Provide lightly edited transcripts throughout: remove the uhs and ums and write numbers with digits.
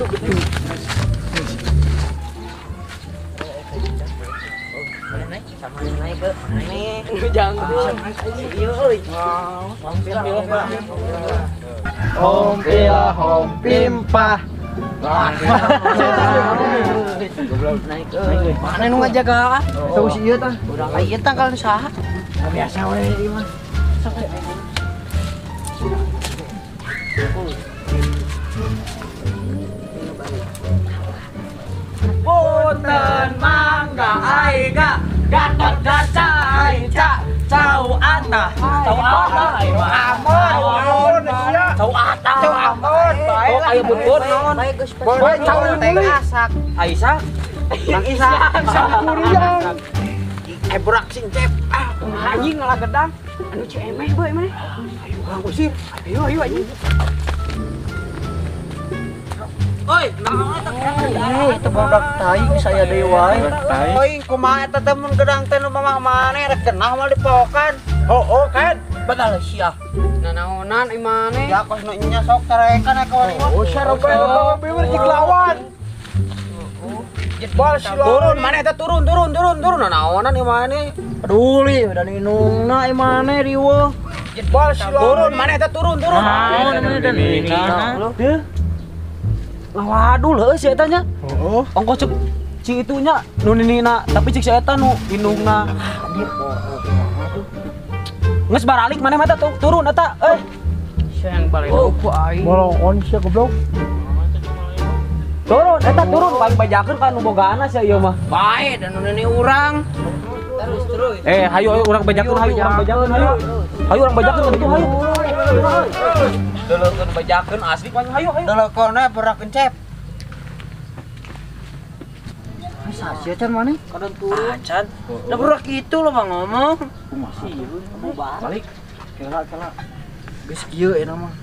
Itu betul. Sama naik ke mana? Jangkung. Iya euy. Hompila hompimpah. Goblok naik euy. Mana nu ngajaga? Tahu si ieu tah. Urang ieu tanggal saha? Biasa we ieu mah. Punten mangga aiga Gatot Kaca Aica Cau Ata Cau Ata Amon Cau Ata Cau Amon bae aya pun bae cau teh asak Aisyah Nang Isa Sangkuriang burak sing cep ah anjing ngalah gedang anu cemeh bae maneh ayo urang usir ayo ayo anjing. Oi, itu bodak tai saya deui wae. Oi, kumaha eta teh mun gedang teh nu mamah maneh rek kenah mah dipokan. Oh, kan. Badal sia. Nanaonan ieu maneh. Ya kos nu nya sok carekan ka wali. Oh, sarobe bawa jeung lawan. Bal turun maneh eta turun turun turun turun nanaonan ieu maneh. Peduli udah ninungna ieu maneh riweuh. Bal turun maneh eta turun turun. Naon maneh dan ninungna. Waduh leuh si eta nya. Heeh. Ongko cek ci itu nya nu ninina tapi cek si eta nu indungna. Geus baralik maneh mah eta turun eta euy. Sia yang balik ku aing. Bolongon sia goblok. Turun eta turun paling bajakeun ka nu bogaana sia ieu mah. Bae dan nu nini urang. Terus terus. Hayu hayu urang bajakeun hayu urang bajakeun hayu. Hayu urang bajakeun kitu hayu. Deleukeun bajakeun asli paling hayu hayu. Deleukeun we berak encep. Sia can maneh? Kadang turun. Acan. Da berak kitu lo mah ngomong. Kumaha balik. Kela-kela. Geus kieu eta mah.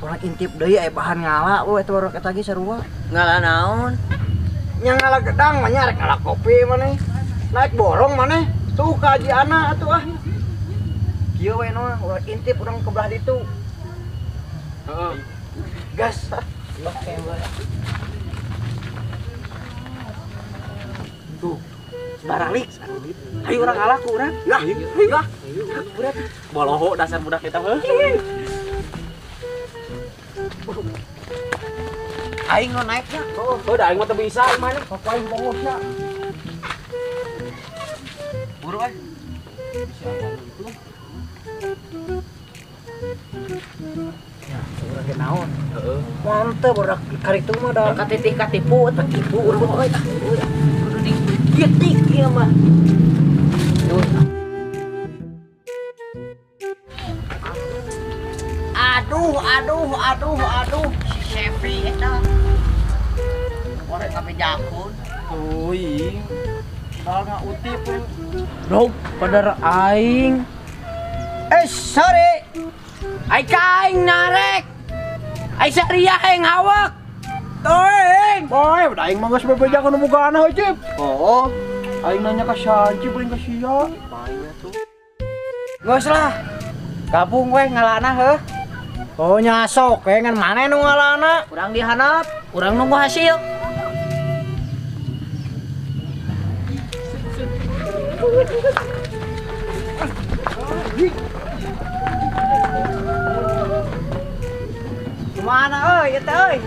Urang intip deui aya bahan ngala we eta barudak eta ge sarua. Ngala naon? Nya ngala gedang mah nya rek ngala kopi maneh. Naik borong maneh. Tuh ka Haji Ana atuh ah. Kieu we mah urang intip urang ke belah ditu. Heeh. Gas. Oke, boleh. Tuh. Baralik. Hayu urang ngalah ku urang. Lah, ayo. Budak. Boloho dasar budak eta heuh. Aing nu naiknya. Heuh, da aing mah teu bisa aing mah. Sok aing bongosna. Buru euy. Bisa itu. Ya, urang ge naon? Heeh. Mantep budak karitu mah da. Katitih katipu eta tipu urang euy. Kudu digetik ieu mah. Aduh, aduh, aduh, aduh, si Sepi eta. Korek kabejakun. Euy. Soalna utip. Dog padar aing. Sorry. Ai ka aing narek. Ai saria aing hawak. Teuing. Boy, udah aing mah geus bebejakeun nu bogaana heuh, Cip. Oh, aing nanya ka Sanji paling ka sia. Bae tuh. Geus lah. Gabung weh ngalana heuh. Oh nyasok we ngan maneh nu ngalana? Urang dihanap, urang nunggu hasil. Kemana euy eta euy?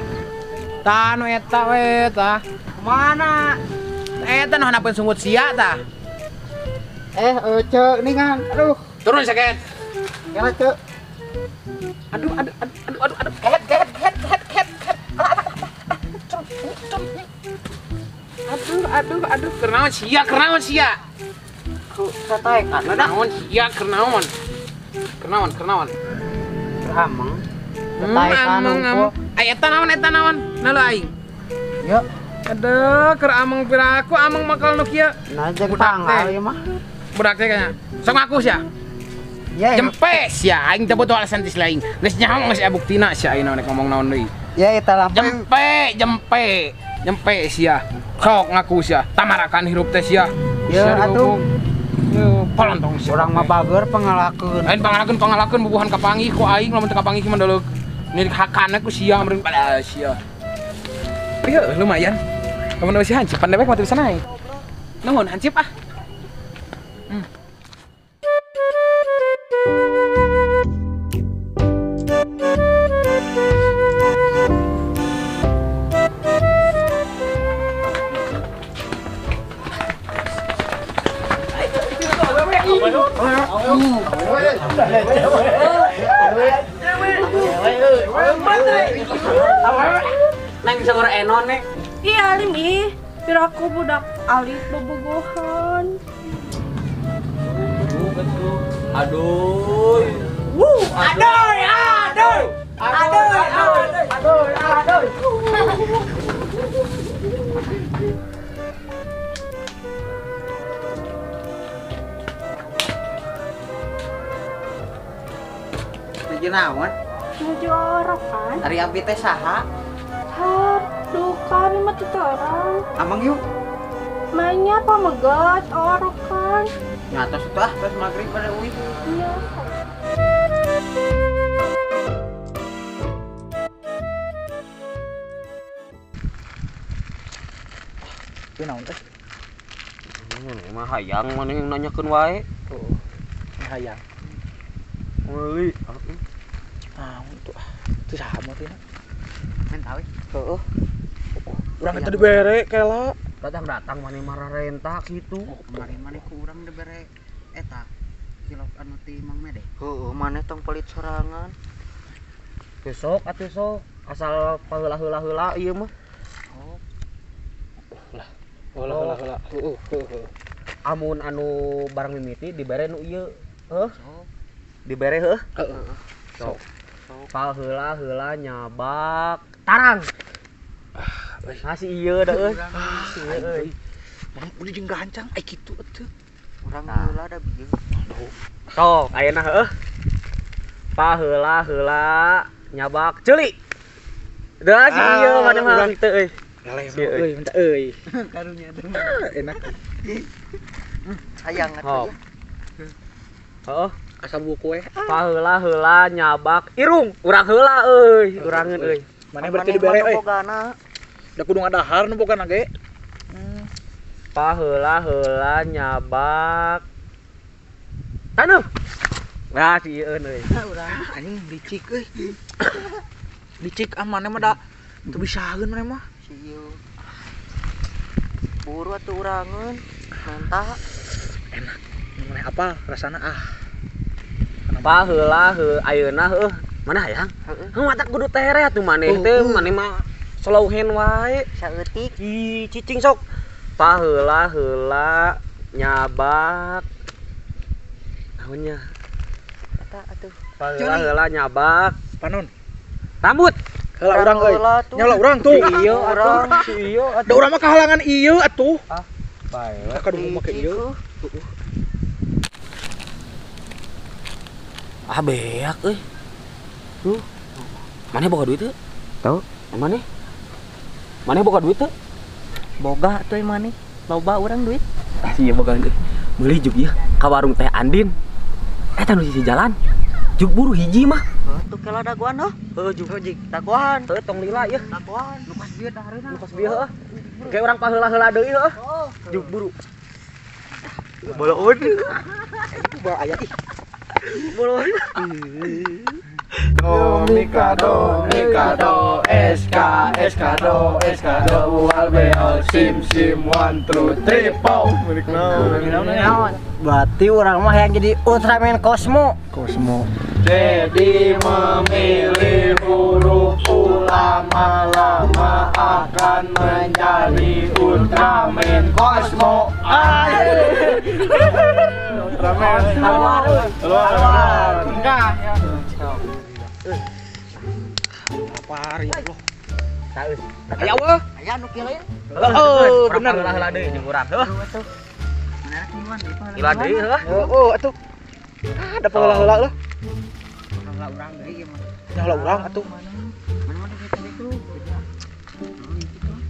Tah nu eta we tah. Kemana? Eta nu hanapeun sungut sia tah. Ece ningan. Aduh. Turun saket. Kela ceu. Aduh aduh aduh aduh aduh ket ket ket ket ket ket. Aduh aduh aduh kernaon sia kernaon sia. Ku sataekan naon sia kernaon. Kernaon kernaon. Ameng. Sataekan unggul. Ai eta naon na aing. Ya. Aduh keur ameng piraku ameng makal nu kieu. Nah jeung tanggal ieu mah. Budak teh kayaknya. Sok ngaku sia. Ya, jempes ya, aing teh butuh alasan tis lain. Geus nyaho geus aya buktina sia aing naon ngomong naon deui. Ya eta lah. Jempe, jempe, jempe sia. Sok ngaku sia. Tamarakan hirup teh sia. Ya atuh. Palontong sia. Urang mah bager pangalakeun. Lain pangalakeun bubuhan kapanggih ku aing lamun teu kapanggih mah deuleuh. Nirik hakana ku sia meureun pada sia. Iya, lumayan. Kamu si hansip, pandai mah teu bisa naik. Nuhun hansip ah. Neng bisa ngorek enon nih. Iya alim ih, biar aku budak alif bobogohan. Aduh. Wuh, aduh, aduh. Aduh, aduh, aduh, aduh. Nuju naon? Nuju orokan. Ari abdi teh saha? Aduh, kami mah terang. Amang yuk. Mainnya pamegat orokan. Nyata sudah terus maghrib pada uih. Iya. Ieu naon teh? Mah hayang maneh yang nanyakeun wae. Heeh. Hayang. Meuli. Naon tuh? Teu saha mah teh. Main tahu. Heeh. Urang eta dibere kela. Datang-datang maneh marah renta kitu. Oh, kemarin maneh ku urang dibere eta cilok anu ti Mang Mede. Heeh, maneh tong pelit sorangan. Besok atuh sok asal paheula-heula heula ieu mah. Oh. Lah, heula heula. Heeh, heeh. Amun anu barang mimiti dibere nu ieu. Heuh. Dibere heuh. Heeh. Sok. Paheula heula nyabak tarang. Ngasih ieu da euy. Euy. Mang udah jeung gancang ai kitu atuh. Urang heula da bieu. Sok ayeuna heuh. Paheula heula nyabak ceuli. Da si ieu maneh mah teu euy. Ngaleh euy, minta euy. Karunya teh. Enak. Hayang atuh ya. Heeh. Asa buku we. Paheula heula nyabak irung. Urang heula euy, urangeun euy. Maneh berarti dibere euy. Da kudu ngadahar nu bogana ge. Paheula heula nyabak taneuh. Nah si ieu euy. Urang anjing licik euy. Licik ah maneh mah da teu bisaeun maneh mah. Si ieu. Buru atuh urangeun menta. Enak. Maneh apa rasana ah. Paheula heuh ayeuna heuh. Mana hayang? Heuh mata kudu tereh atuh maneh teh maneh mah slow hand wae. Saeutik. Ih, cicing sok. Paheula heula nyabak. Naonnya? Eta atuh. Paheula heula nyabak panon. Rambut. Heula urang euy. Nyala urang tuh. Ieu urang. Ieu atuh. Da urang mah kahalangan ieu atuh. Ah, bae. Kaduh make ieu. Ah beak euy. Duh. Maneh boga duit teu? Tau. Maneh? Maneh boga duit teu? Boga atuh maneh. Loba urang duit. Ah sia boga duit. Meuli juk ieu ka warung Teh Andin. Eta nu sisi jalan. Juk buru hiji mah. Heuh tuh kela dagoan heuh. Heuh juk dagoan. Heuh tong lila ieu. Dagoan. Nu pas bieu dahareuna. Nu pas bieu heuh. Kayak urang paheula-heula deui heuh. Juk buru. Boloon. Bol aya ih. Boloon. Do mi ka do mi ka do S K S K do S K do U L B L sim sim 1 2 3 4. Milik naon? Berarti urang mah yang jadi Ultraman Cosmo. Cosmo. Jadi memilih huruf U lama-lama akan menjadi Ultraman Cosmo. Ultraman. Keluar. Enggak. Lapar ya Allah. Saeus. Aya eueuh. Aya nu kieu lain. Heeh, bener. Heula deui jeung urang. Heuh. Gila deui heuh. Heeh atuh. Ah, da paheula-heula lah. Heula urang deui ieu mah. Heula urang atuh. Mana mah duit itu.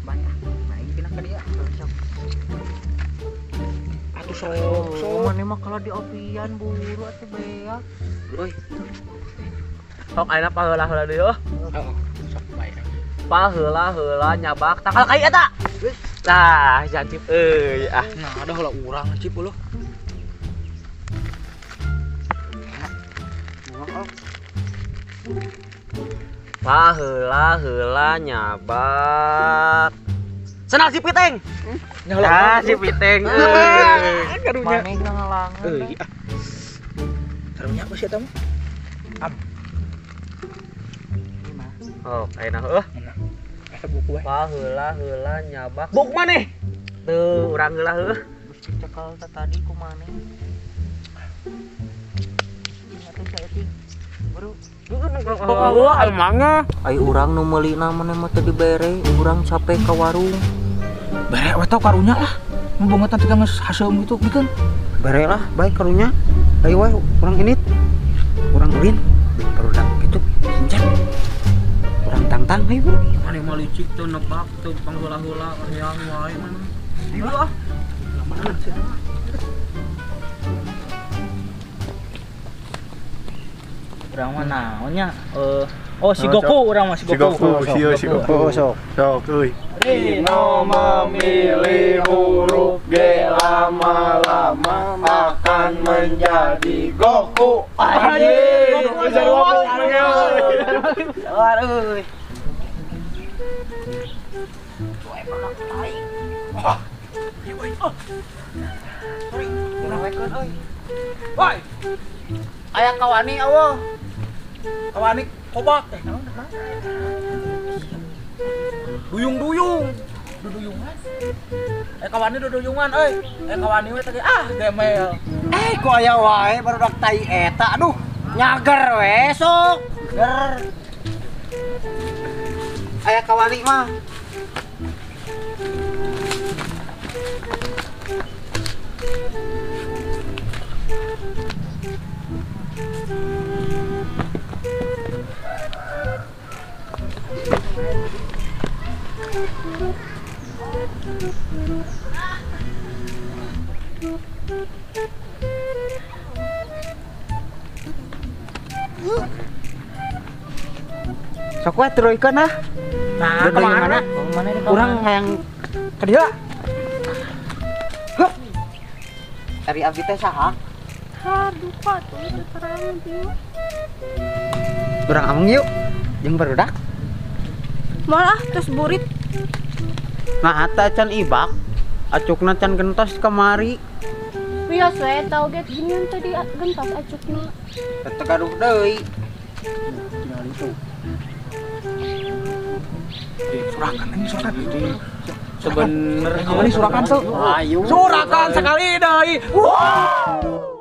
Banyak. Baik pindah ka dieu. Atuh sok sok. Maneh mah kalau diopian buru atuh beak. Euy. Sok ayeuna paheula-heula deui heuh. Heeh. Sok bae. Paheula heula nyabak tangkal kai eta. Tah, jancip euy ah. Nah, ada heula urang cip eueuh. Paheula heula nyabak. Senal si Piteng. Nah, si Piteng euy. Karunya. Maneh ngalangan. Euy ah. Karunya apa sih eta mah? Am. Oh, ayeuna heuh. Eta buku we. Paheula heula nyabak. Buk maneh. Teu urang heula heuh. Geus dicekel teh tadi ku maneh. Ingat teh saeutik. Bro. Oh, emangnya. Ai urang nu meulina maneh mah teu dibere, urang capek ka warung. Bere we tau karunya lah. Mun bangetan teh geus haseum kitu bikeun. Bere lah, baik karunya. Ayo we urang init. Urang ulin. Barudak kitu. Sincap. Urang tangtang ayo bro. Maneh mah licik teu nebak teu pangheula-heula hayang wae maneh. Ayo ah. Lama sih. Urang mah naon nya? Oh si Goku urang mah si Goku. Si Goku. Sok. Sok euy. Rino memilih huruf G lama-lama akan menjadi Goku. Anjing, Waduh. Woi. Aya kawani eueuh. Kawani kobak teh naon naon. Duyung-duyung. Duduyungan. Kawani duduyungan euy. Kawani we teh ah gemel. Ku aya wae barudak tai eta aduh. Nyager we sok. Ger. Aya kawani mah. Sok we turuykeun ah. Nah, kemana? Urang hayang ka dieu. Hup. Ari abdi teh saha? Ha, duka tuh teu terang ieu. Urang ameng yuk jeung barudak. Moal ah, tos burit. Nah, eta can ibak. Acukna can gentos kamari. Wios we tau ge ginian tadi gentos acukna. Eta gaduh deui. Tinggal itu. Surakan ini surakan. Sebenernya Ini surakan tuh. Ayo. Surakan sekali deui. Wow.